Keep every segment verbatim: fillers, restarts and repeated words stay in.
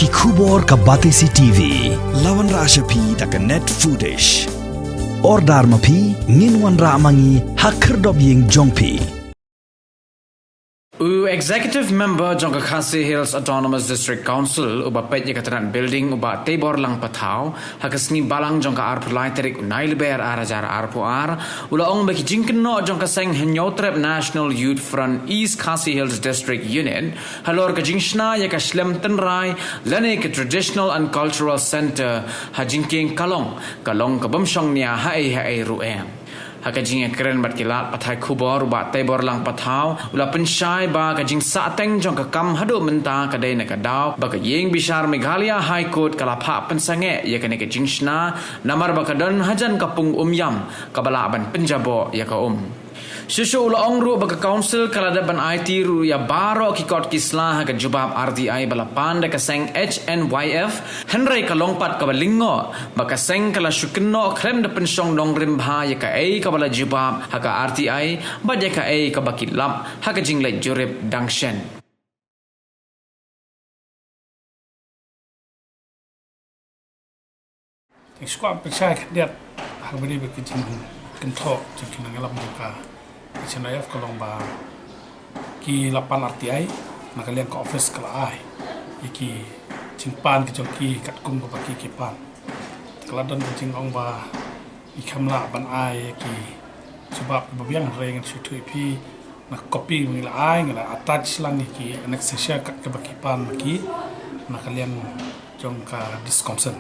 Ki khubor ka Batesi T V. La wanrah sha phi da ka Net Foodish. Order ma phi, ngin wanrah ma ngi ha khyrdop ïing jong phi. U Executive Member jong ka Khasi Hills Autonomous District Council, uba peit ïa ka tnat building, u Bah Teibor Langpathaw, ha ka sngi Balang jong ka arphew lai tarik u Naiïlber ar hajar arphew ar, u la ong ba ki jingkynnoh jong ka seng Hynñiewtrep National Youth Front East Khasi Hills District Unit halor ka jingshna ïa ka shlem tynrai lane ka Traditional and Cultural Centre ha Jingkieng ka long, ka long ka bym shong nia haei haei ruh eh. Ha ka jingïakren bad ki lad pathai khubor, u Bah Teibor Langpathaw u la pynshai ba ka jingsahteng jong ka kam haduh mynta ka dei na ka daw ba ka ïing bishar Meghalaya High Court ka la phah pynsangeh ïa kane ka jingshna, namar ba ka don hajan ka pung umïam kaba lah ban pynjaboh ïa ka um. Shuh shuh u la ong ruh ba ka council ka la dep ban aiti ruh ïa baroh ki kot ki sla ha ka jubab R T I ba la pan da ka seng H N Y F, hynrei ka long pat kaba lyngngoh ba ka seng ka la shu kynnoh khlem da pynshong nongrim bha ïa kaei kaba la jubab ha ka R T I bad ïa kaei kaba ki lap ha ka jingleit jurip dang shen. Te shu kwah pynshai khyndiat ha kaba ïadei bad ki jingkynthoh jong ki nongïalam jong ka H N Y F ka long ba ki la pan R T I na ka liang ka office ka la ai ïa ki jingpan ki jong ki katkum kaba ki ki pan. Te ka la don ka jingong ba ngi khlem lah ban ai ïa ki jubab ba biang, hynrei ngan shu ïathuh ïa phi na ka copy ba ngi la ai, ngi la attach lang ïa ki annexation kat kaba ki pan ma ki na ka liang jong ka District Council.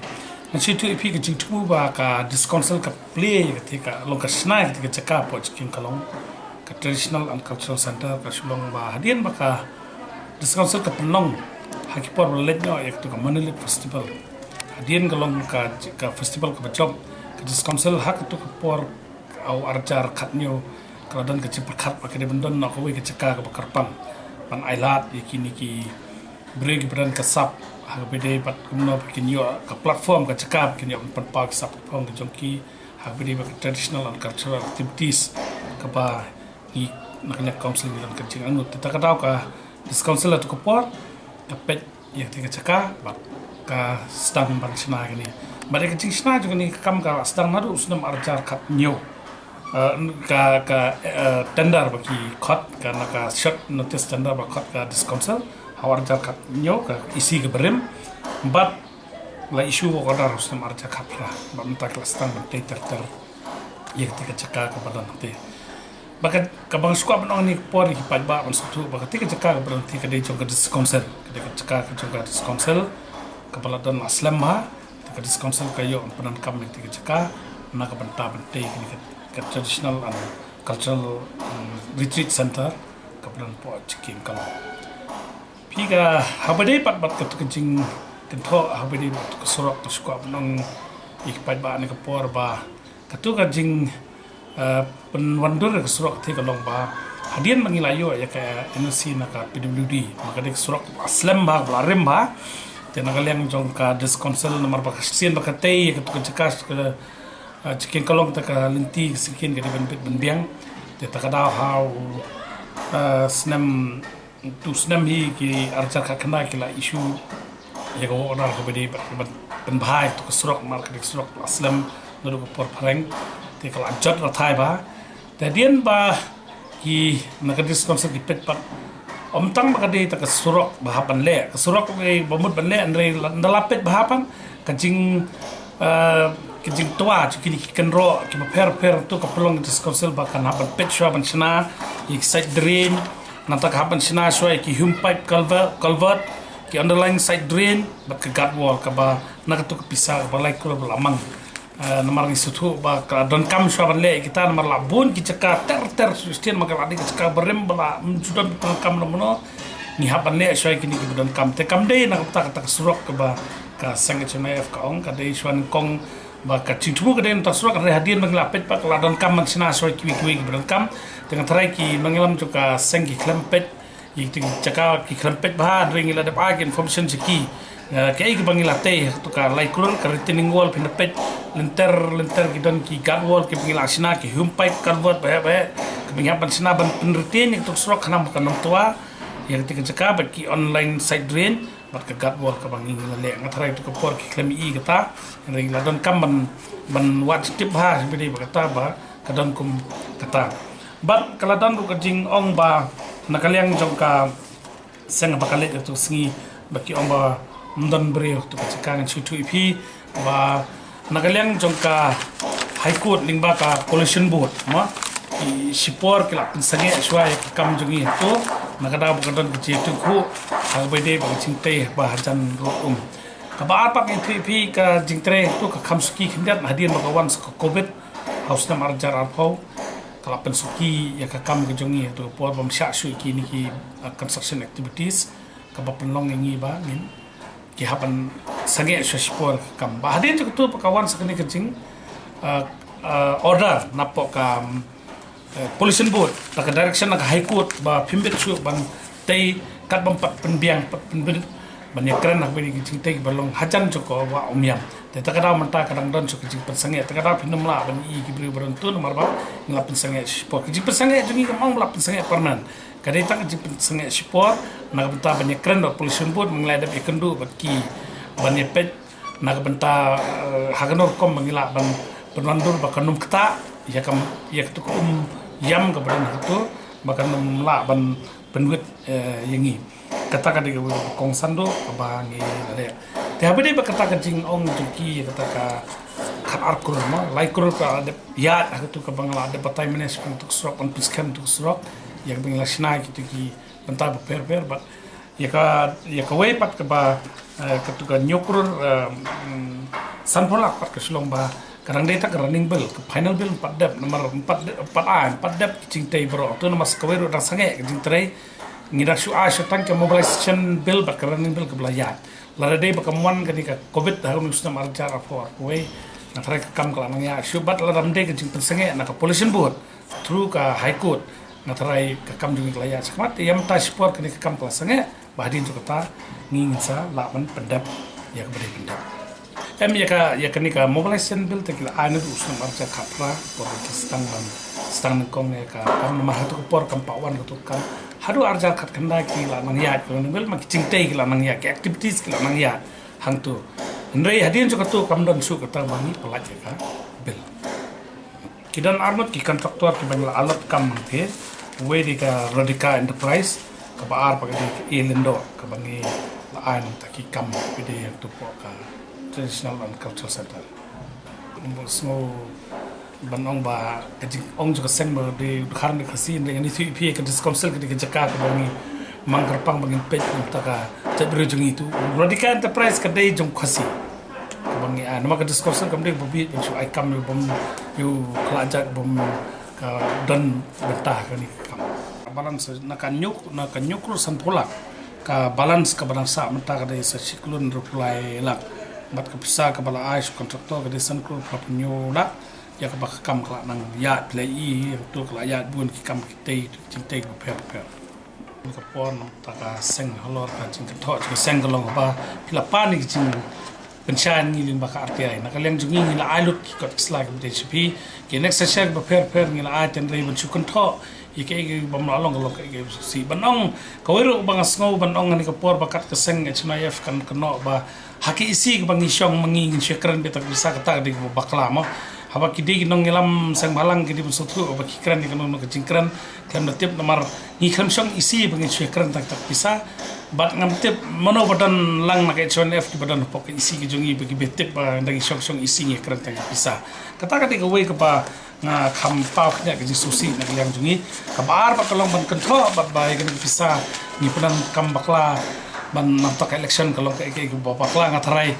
Ngan shu ïathuh ïa phi ka jingthmu ba ka District Council ka plie ïa kata ka long ka shna ïa kata ka jaka hapoh Jingkieng ka long ka Traditional and Cultural Centre, ka shu long ba hadien ba ka District Council ka pynlong ha ki por ba la leit noh ïa kata ka Monolith Festival. Hadien ka long ka, ka festival kaba jop, ka District Council ha kata ka por, u ar hajar khathynñiew, ka la don ka jingpyrkhat ba ka dei ban don noh kawei ka jaka kaba kyrpang ban ailad ïa kine ki briew kiba don ka sap ha kaba ïadei bad kumno ba kin ïoh ka platform, ka jaka ba kin ïoh ban pynpaw ki sap pynpaw ki jong ki ha kaba ïadei bad ka traditional and cultural activities kaba ngi na ka liang council ngi don ka jingangnud. Te ta ka daw ka District Council ha kata ka por ka peit ïa kata ka jaka bad ka sdang ban shna ïa kane. Bad ïa ka jingshna jong kane ka kam ka la sdang naduh u snem ar hajar khathynñiew. Eh, ka, ka, eh, tender ba ki khot, ka na ka short notice tender ba khot ka District Council ha u ar hajar khathynñiew, ka E C kaba rim. Bad la issue work order ha u snem ar hajar khatphra. Bad mynta ka la sdang ban tei ter ter ïa kata ka jaka kaba don hangtei. Ba ka, kaba nga shu kwah ban ong ha kane ka por ïa ki paidbah ban sngewthuh ba kata ka jaka kaba don hangtei ka dei jong ka District Council. Ka dei ka jaka ka jong ka District Council kaba la don la slem bha. Te ka District Council ka ïoh ban pyndonkam ïa kata ka jaka na ka bynta ban tei kane ka, ka Traditional and Cultural, um, Retreat Centre kaba don hapoh Jingkieng ka long. Phi, ka haba ïadei pat bad kata ka jingkynthoh haba ïadei bad ka surok, nga shu kwah ban ong ïa ki paidbah ha kane ka por ba kata ka jing, eh, pynwandur ka surok te ka long ba hadien ba ngi la ïoh ïa ka N O C na ka P W D, ba ka dei ka surok ba slem bha, ba la rim bha. Te na ka liang jong ka District Council namar ba ka shisien ba ka tei ïa kata ka jaka ka, eh, Jingkieng ka long, te ka lynti ka shisien ka dei ban bit ban biang. Te ta ka daw ha u, eh, snem tu snem hi ki ar hajar khatkhyndai ki la issue ïa ka work order kaba dei ban pynbha ïa kata ka surok, namar ka dei ka surok la slem naduh ka por phareng. Te ka la jot rathai bha. Te hadien ba ki na ka District Council ki peit pat, ym tang ba ka dei ta ka surok ba hap ban leh, ka surok ba mut ban leh, hynrei la, ynda la peit bha pat ka jing, eh, ka jingtwa jong kine ki kynroh kiba pher pher, tu ka pynlong ka District Council ba kan hap ban peit shuwa ban shna ïa ki side drain, nangta ka hap ban shna shuwa ïa ki hume pipe culvert, culvert, ki underlying side drain bad ka guard wall kaba na katu ka pisa kaba lai klur ba la mang. Eh, namar ngi sngewthuh ba ka la donkam shuwa ban leh ïa kita namar la bun ki jaka ter ter shisien, namar ka la dei ka jaka ba rim ba la, mm, shu don pyndonkam na mano. Ngi hap ban leh shuwa ïa kine kiba donkam. Te kam dei na ka bynta kata ka surok kaba ka seng H N Y F ka ong, ka dei shuwa nyngkong ba ka jingthmu ka dei na kata ka surok, hynrei hadien ba ngi la peit pat ka la donkam ban shna shuwa ïa kiwei kiwei kiba donkam. Te nga tharai ki nongïalam jong ka seng ki khlem peit ïa kata ka jaka, ki khlem peit bha, hynrei ngi la dep ai ka information sha ki. Eh, kaei kaba ngi la tei, ha katu ka lai klur ka retaining wall, phin da peit lynter lynter ki don ki guard wall kiba ngi la shna, ki hume pipe culvert baheh baheh kiba ngi hap ban shna ban pynretain ïa katu ka surok khnang ba kan ym twa ïa kata ka jaka, bad ki underlying side drain. Bad ka guard wall kaba ngi la leh, nga tharai tu ka por ki khlem i kata, hynrei la don kam ban, ban wad tip ha, shu bidi ba kata ba ka don kum kata. Bad ka la don ruh ka jingong ba na ka liang jong ka seng ba ka leh tu sngi ba ki ong ba ym don briew tu ka jaka, ngan shu ïathuh ïa phi ba na ka liang jong ka High Court lyngba ka Pollution Board, ma, ki shipor ki la pynsangeh shuwa ïa ka kam jong ngi tu, na ka daw ba ka don ka jingïathuhkhruh ha kaba ïadei bad ka jingtei ba hajan ruh um. Kaba ar pat ngan ïathuh ïa phi, ka jingtrei tu ka kham suki khyndiat hadien ba ka wan sa ka Covid ha u snem ar hajar arphew. Ka la pynsuki ïa ka kam ka jong ngi tu ka por bym shah shuh ïa kine ki, uh, construction activities, kaba pynlong ïa ngi ba ngin ki hap ban sangeh shuwa shipor ka kam. Ba hadien jong katu ba ka wan sa kane ka jing, uh, uh, order napoh ka, um, uh, Pollution Board, da ka direction na ka High Court ba phim bit shuh ban tei kat bym pat pynbiang, pat pynbit ban ïakren ha kaba ïadei ki jingtei ba long hajan jong ka wah Umiam. Te ta ka daw mynta ka dang don shuh ka jingpynsangeh, ta ka daw phin ym lah ban i ki briew ba don tu namar ba ngi la pynsangeh shipor. Ka jingpynsangeh jong ngi kam ong ba la pynsangeh permanent. Ka dei tang ka jingpynsangeh shipor na ka bynta ban ïakren bad Pollution Board, ba ngi la dep ïakynduh bad ki ban ïapeit na ka bynta, eh, ha kano rukom ba ngi lah ban pynwandur ba kan ym ktah ïa ka, ïa katu ka um ïam kaba don ha katu, ba kan ym lah ban pynwit, eh, ïa ngi. Kata ka dei kawei kaba kongsan ruh kaba ngi la leh. Te haba dei ba kata ka jingong jong ki ïa kata ka khat ar klur, mo, lai klur ka la dep ïaid ha katu kaba nga la dep batai mynne shaphang tu ka surok, ban pynskhem tu ka surok, ïa kaba ngi la shna ïa kitu ki bynta bapher bapher, bad ïa ka, ïa kawei pat kaba, eh, katu ka hynñiew klur, eh, mm, sanphew lak pat ka shu long ba ka dang dei tang ka running bill, ka final bill ym pat dep, namar ym pat dep, ym pat ai, ym pat dep ki jingtei baroh. Tu namar sa kawei ruh dang sangeh ka jingtrei, ngi dang shu ai shu tang ka mobilization bill bad ka running bill kaba la ïaid. Lada dei ba kam wan kane ka Covid ha une u snem ar hajar arphew arphew wei, nga tharai ka kam ka la nang ïaid shuh, bad lada ym dei ka jingpynsangeh na ka Pollution Board through ka High Court, nga tharai ka kam jong ngi ka la ïaid shakhmat. Te ïa mynta shipor kane ka kam ka la sangeh, ba hadien jong kata ngi ngin sa lah ban pyndep ïa kaba dei pyndep. Em, ïa ka, ïa kane ka mobilization bill te ki la ai naduh u snem ar hajar khatphra, por ba ki sdang ban, sdang nyngkong ïa ka kam, namar haduh ka por kam pat wan katu ka kam. Haduh ar hajar khatkhyndai ki la nang ïaid ka running bill, ma ki jingtei ki la nang ïaid, ki activities ki la nang ïaid hangtu. Hynrei hadien jong katu kam don shuh kata ba ngi pyllait ïa ka bill. Ki don arngut ki contractor kiba ngi la allot kam hangtei. Uwei dei ka Radhika Enterprise, kaba ar pat ka dei ka A Lyngdoh, kaba ngi la ai na bynta ki kam kiba dei hangtu hapoh ka Traditional and Cultural Centre. Nga sngew ban ong ba ka jingong jong ka seng ba dei u dkhar ne Khasi, hynrei ngan ïathuh ïa phi, ka District Council ka dei ka jaka kaba ngi mang kyrpang ba ngin peit na bynta ka jaitbynriew jong ngi tu. Radhika Enterprise ka dei jong Khasi. Kaba ngi ai, namar ka District Council kam dei ba bieit ban shu ai kam ïa u bym, ïa u khlajat bym ka don bynta kane ka kam. Balance na ka hynñiew, na ka hynñiew klur sanphew lak, ka balance kaba dang sah mynta ka dei sa shi klur hynriewphew lai lak. Bad ka pisa kaba la ai sha u contractor ka dei san klur phra phew hynñiew lak. Ïa kaba ka kam ka la nang ïaid, phi la ïohi hangtu ka la ïaid bun ki kam ki tei, ki jingtei bapher bapher. Ka por na bynta ka seng halor ka jingkynthoh jong ka seng ka long kaba phi la pan ïa ka jingpynshai ngi lyngba ka R T I. Na ka liang jong ngi ngi la ai lut ki kot ki sla kiba dei sha phi, ki annexation kiba pher pher ngi la ai, hynrei ban shu kynthoh ïa kaei kaei bym lah long ka long kaei kaei ba sngewsih. Ban ong kawei ruh ba nga sngew ban ong ha kane ka por ba kat ka seng H N Y F kan kynnoh ba ha ka E C kaba ngi shong ma ngi ngin shu ïakren beit tang ka pisa, kata ka dei kaba bakla mo. Haba ki dei ki nongïalam seng bhalang ki dei ban sngewthuh ba ki kren ïa kano kano ka jingkren khlem da tip, namar ngi khlem shong E C ba ngin shu ïakren tang kata ka pisa. Bad ngam tip mano ba don lang na ka H N Y F kiba don hapoh ka E C ka jong ngi ba kiba tip ba ynda ngi shong shong E C ngi ïakren tang ka pisa. Kata ka dei kawei kaba nga kham paw khyndiat ka jingsngewsih na ka liang jong ngi. Kaba ar pat ka long ban kynthoh bad ba ïa kane ka pisa ngi pyndonkam bakla ban na bynta ka election ka long kaei kaei kaba bakla, nga tharai,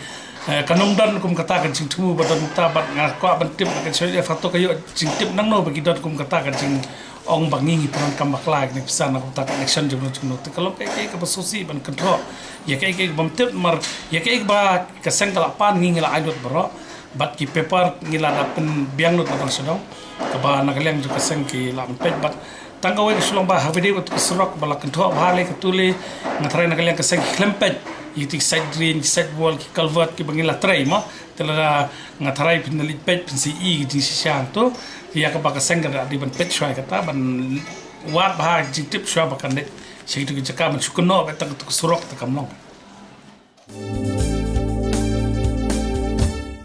eh, kan ym don kum kata ka jingthmu ba don mynta, bad nga kwah ban tip na ka H N Y F hato ka ïoh jingtip nangno ba ki don kum kata ka jingong ba ngi ngi pyndonkam bakla ïa kane ka pisa na ka bynta ka election jongno jongno. Te ka long kaei kaei kaba sngewsih ban kynthoh ïa kaei kaei kaba ym tip, namar ïa kaei kaba ka seng ka la pan ngi ngi la ai lut baroh. Bad ki paper ngi la da pynbiang lut na bang sha dong, kaba na ka liang jong ka seng ki la pynpeit. Bad tang kawei ka shu long ba haba dei wat ka surok ba la kynthoh bha lei katu lei, nga tharai na ka liang ka seng ki khlem peit ïa ki side drain, ki side wall, ki culvert kiba ngi la trei mo. Te lada nga tharai phin da leit peit phin sa ïohi ka jingshisha hangtu. Ïa kaba ka seng ka da dei ban peit shuwa ïa kata, ban wad bha ka jingtip shuwa ba kan leit sha kitu ki jaka ban shu kynnoh beit tang katu ka surok te kam long.